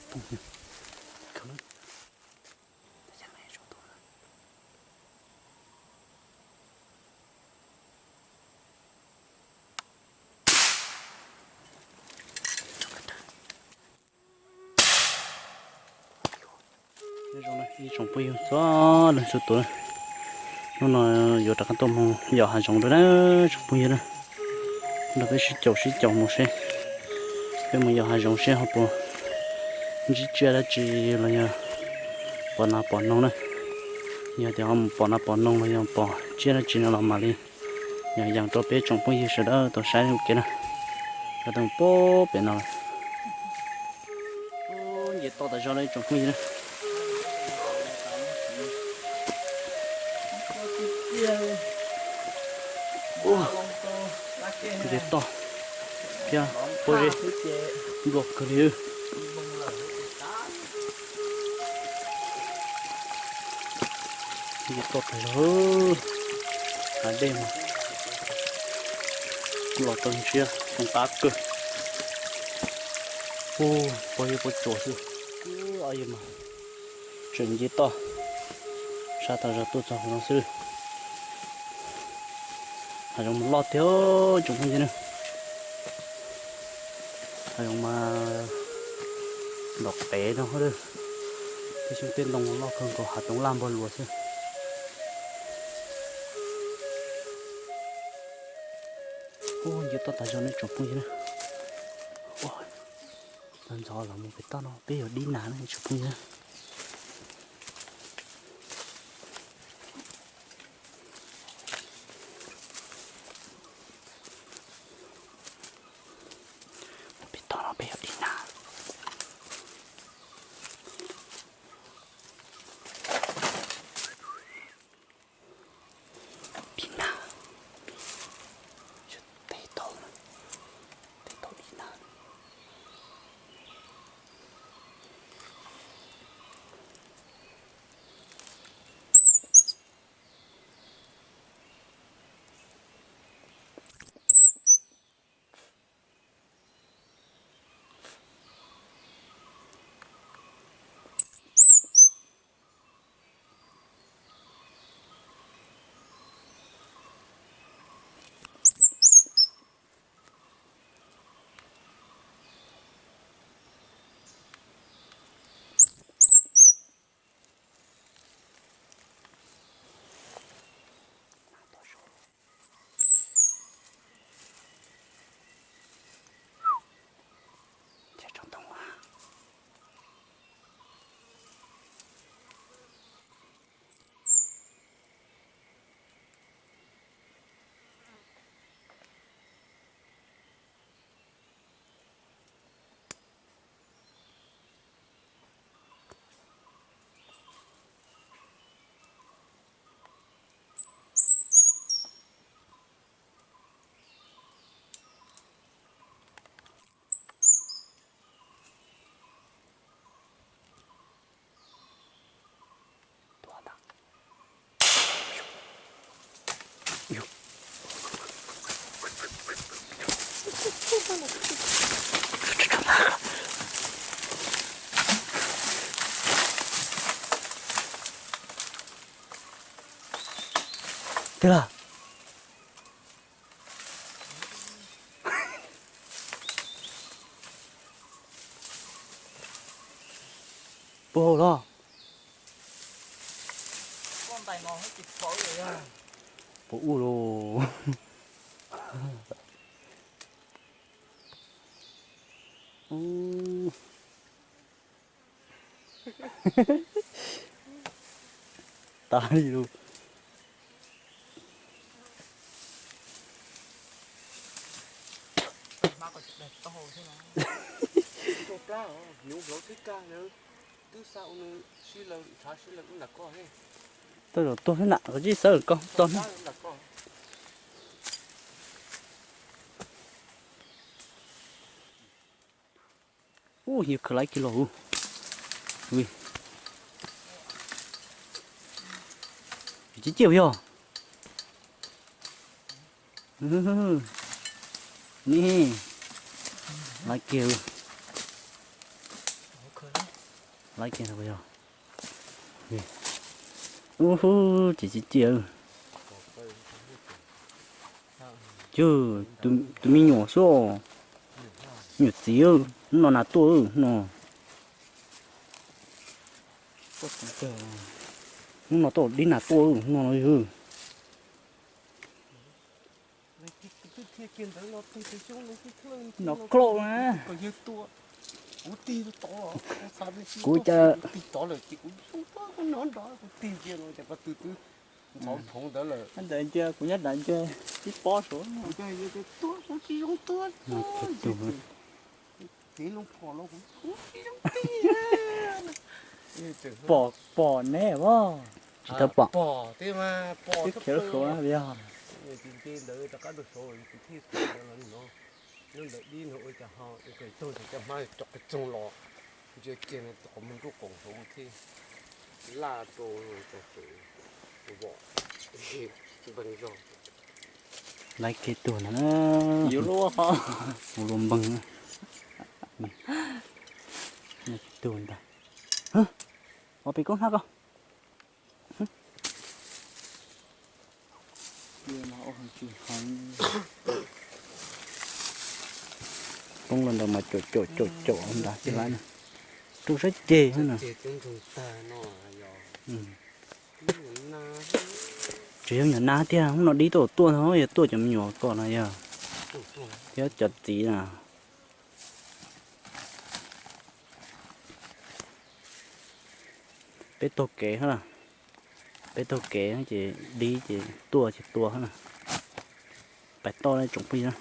Nyob zoo ib tsoom phooj ywg txhua leej txhua tus, hnub no yuav rov qab tuaj mus yos hav zoov rau na tsoom phooj ywg na. Nrog peb sib caum sib caum mus seb, peb mus yos hav zoov seb ho puas ntsib tsiaj dab tsi los yog pom nas pom noog na. Yog tias ho mus pom nas pom noog los yog pom tsiaj dab tsi no los mam li yos yees rau peb tsoom phooj ywg sawv daws tau saib ua ke na. Cov tau pem no lawm. Nce toj tas zog li tsoom phooj ywg na. Nce toj thiab pob zeb nplua kawg li. Nce toj tas zog, hav dej mas los rau ntshiab zoo qab kawg. Ub, pob zeb pob tsuas xwb. Ub, yog mas tseem nce toj sab tas zog tuaj txog hauv no xwb. Hav zoov mas loj tiag tsoom phooj ywg na. Hav zoov mas ntom qev no, tej xyoo tej ntoo loj kawg nkaus hav zoov laj npog luas xwb. Ub, nce toj tas zog ne tsoom phooj ywg na. Ntxov ntxov los mus pem toj no peb yuav dib nas na tsoom phooj ywg. Pem toj no peb yuav dib nas. Dib nas, tej tau, tej tau dib nas. Twg lawm? Puas hau los? Puas ub los? Tas li lus. Twb zaum tuag xwb na, koj tsis xawb koj txog na. Ub, yog khaws laiv kiag los. Ub, ciaj ciaj yog. Ni, laiv kiag. Laiv kiag yog. Ub, ces ci ci. Yog tus me nyuam xwb. Nyuam txiv, hnub no nas tuaj no. Hnub no tuaj dib nas tuaj no yog. No close na. Kuv cas ntawd cia kuv nyob nram ntsia tib pob suav. Pom, pom neb os. Tsis tau pom. Tib khiav lub suav yog. Laiv kiag tuag ntag na. Yuav luaj ho. Ua luaj npeeg na. Laiv kiag tuag ntag. Ua pem koob hnab ko. Poob los ntawd mas caum caum caum caum nrad tsis laiv na. Rau sab ceg na. Tsis yog nyuam nas tiag, hnub no dib tuaj tuaj no yog tuaj cov me nyuam kom no yog. Thiab cov txiv na. Peb taug kev na, peb taug kev ces dib ces tuaj ces tua na. Pais toj tsoom phooj ywg.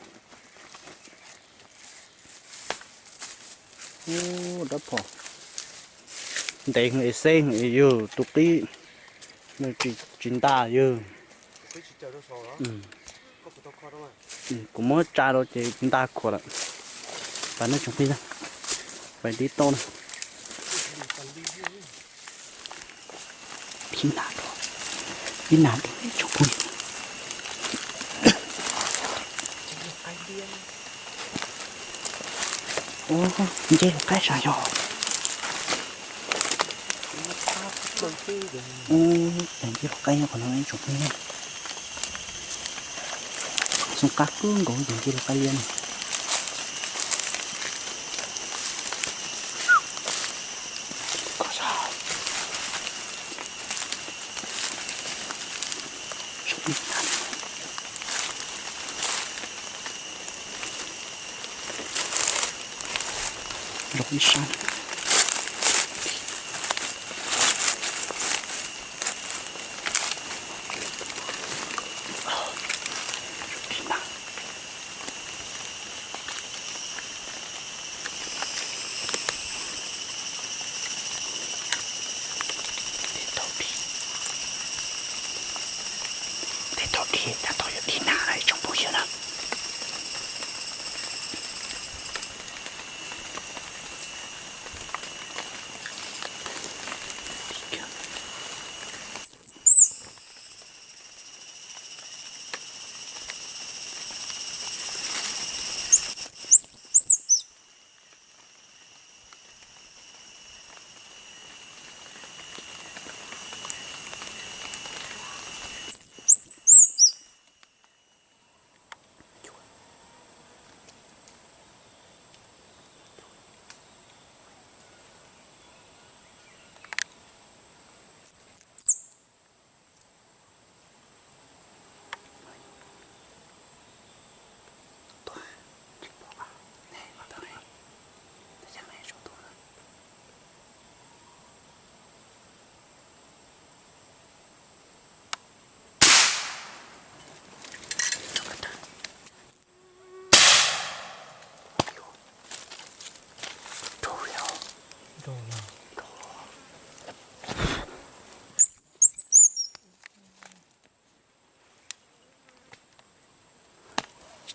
Ub, dab phom ntev heev es xeb heev yog tus qib tsis nta yog. Kuv muab tsa rau ces nta khuav lawm. Pais na tsoom phooj ywg, pais dib toj na. Dib nas, dib nas tsoom phooj ywg. Ub, nce lub qaib sab yog. Ub, nce lub qaib qhov no tsoom phooj ywg. Xoo qab kub nkaus ces nce lub qaib liab no. Zoo ib sab. Tej thaum dib, tej thaum yuav dib nag na tsoom phooj ywg na.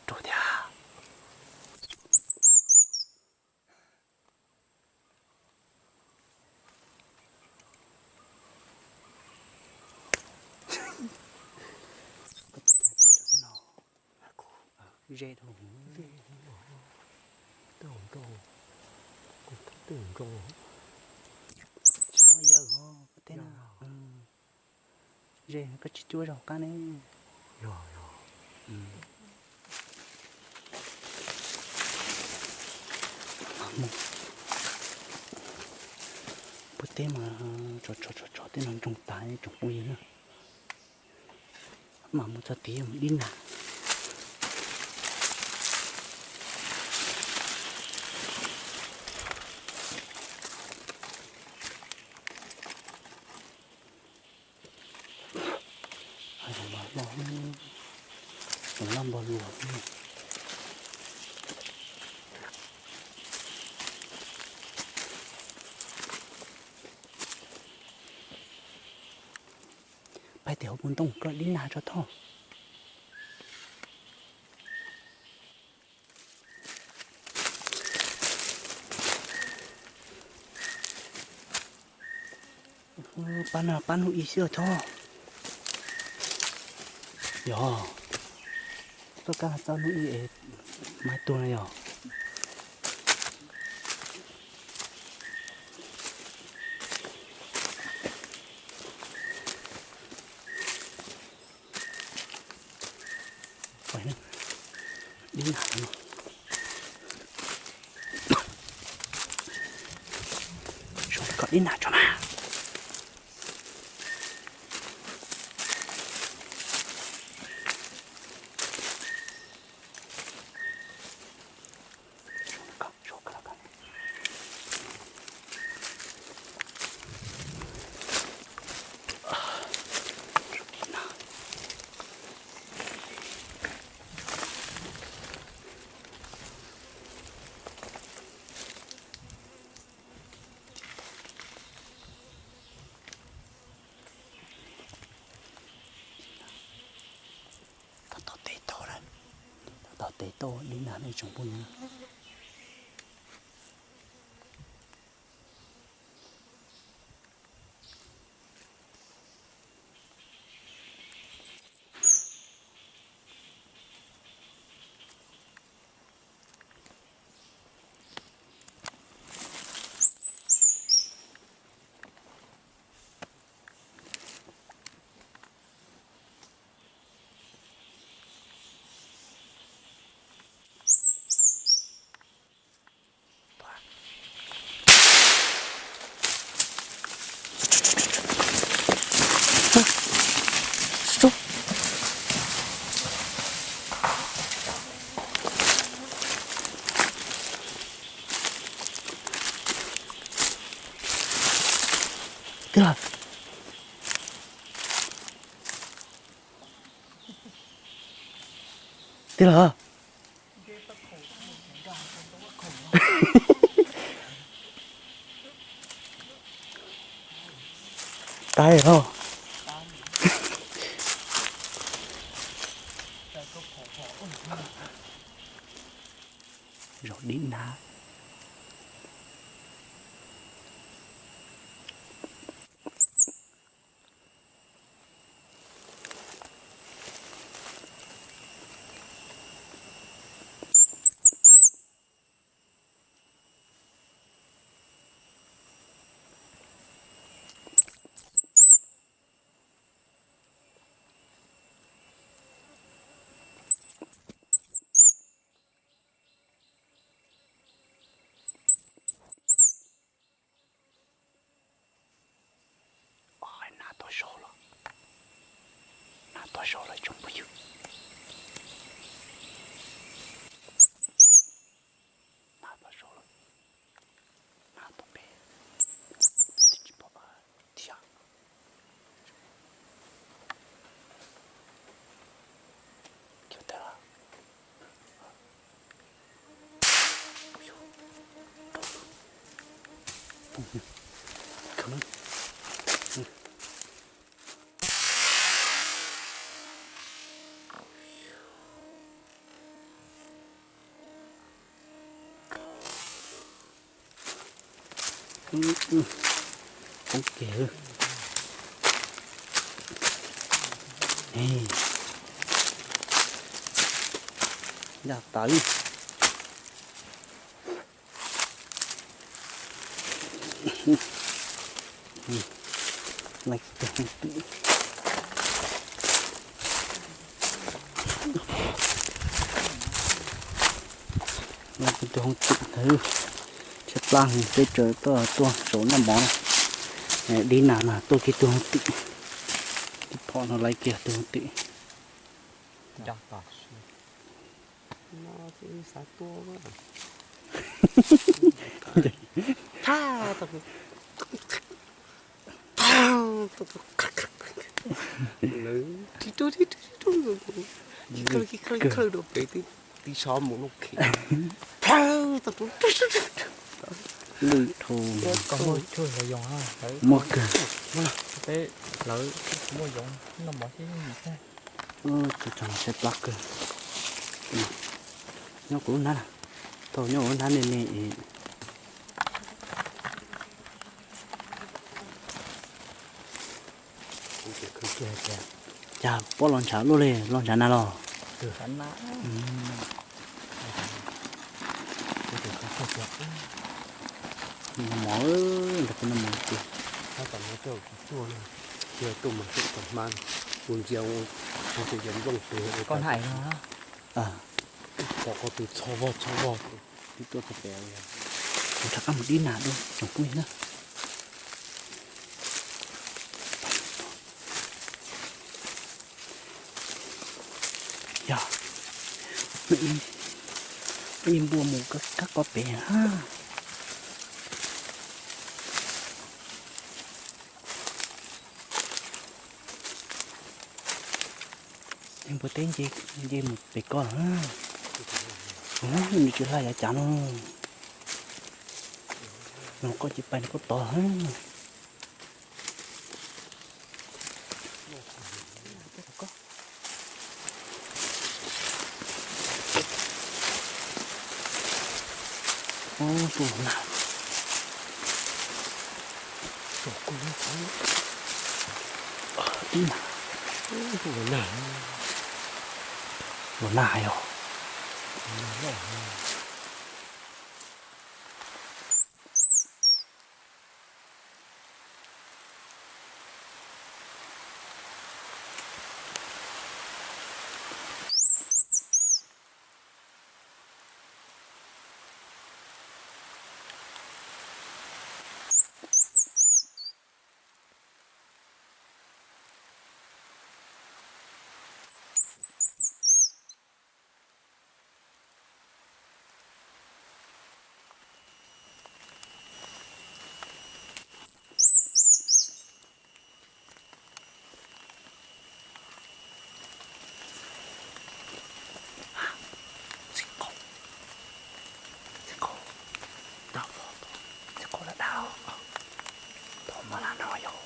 Rau thiab. Ze dhau. Tej zaum nrau, kuv twb twb nrau. Yog, yog, yog, yog. Ze koj tsis cuab zog qab ne. Yog, yog. Puag teb mas tso tso tso tso tej no ntsoog tas tsoom phooj ywg na. Mam mus txog tid mus dib nag. Hais los los, los loj npog luas. Pab tim hauv puas ntoo koj dib nag tso thoj. Pab no pab hnub ib xwb thoj. Yog, txoj kab txoj hnub ib es mas tuag no yog. Dib nag no. Kom dib nag tso mas. Tab tom tes tau lawm, tab tom tes tau dib nag nej tsoom phooj ywg. Tij laug. Tij laug. Taib os. Zaum dib nag. Nag tau zaum lawm, nag tau zaum lawm tsoom phooj ywg. Nag tau zaum lawm, nag tau pem, twb tsis pom thiab. Poob kiag. Ncaj tas li. Laij kiag tus hooj twm, laij kiag tus hooj twm ntawd, tshaib plab heev, peb tseem tuaj tuaj saum noj mov na, dib nag mas tuaj kiag tus hooj twm, tib phom no laij kiag tus hooj twm. Lawv tib tug tib tug tib tug, khawb khawb khawb rau pem, tib tib tsob mus lub khi, plhaw tau lwj dhau. Muaj kawg. Peb lawv muaj yoov noj mov thiab ib yim thiab. Tus tsov tshaib plab kawg. Nyob kuv lub hnab na, tau nyob kuv lub hnab me me es. Cas pob los ntshav luaj li, los ntshav na los? Noj mov, nrog peb noj mov tiag. Tab tom no coj kuv tuaj, cia tuaj mas xwb tau hmab, kuv ntsia ua tus yog nplooj pem. Koj hais no, pom qhov twg txho vog txho vog. Twb tuaj txog pem, kuv rov qab mus dib nag dua tsoom phooj ywg na. Yog, ib npua mus kab kab koj pem na. Npua teb nce mus pem koj lawm. Nws tsis hla yav cas no. Nws koj tsis pais nws koj tod. Ub, tus los nag. Tus kuj ib na. Tus los nag. Los nag yog. Txiv qaub, txiv qaub, dab vog, txiv qaub dab dab, tau mas lam no yog.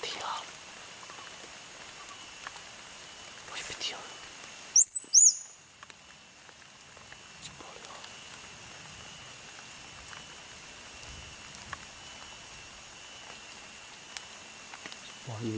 Thiab, ua peb thiab. Tsis pom li os. Tsis pom li.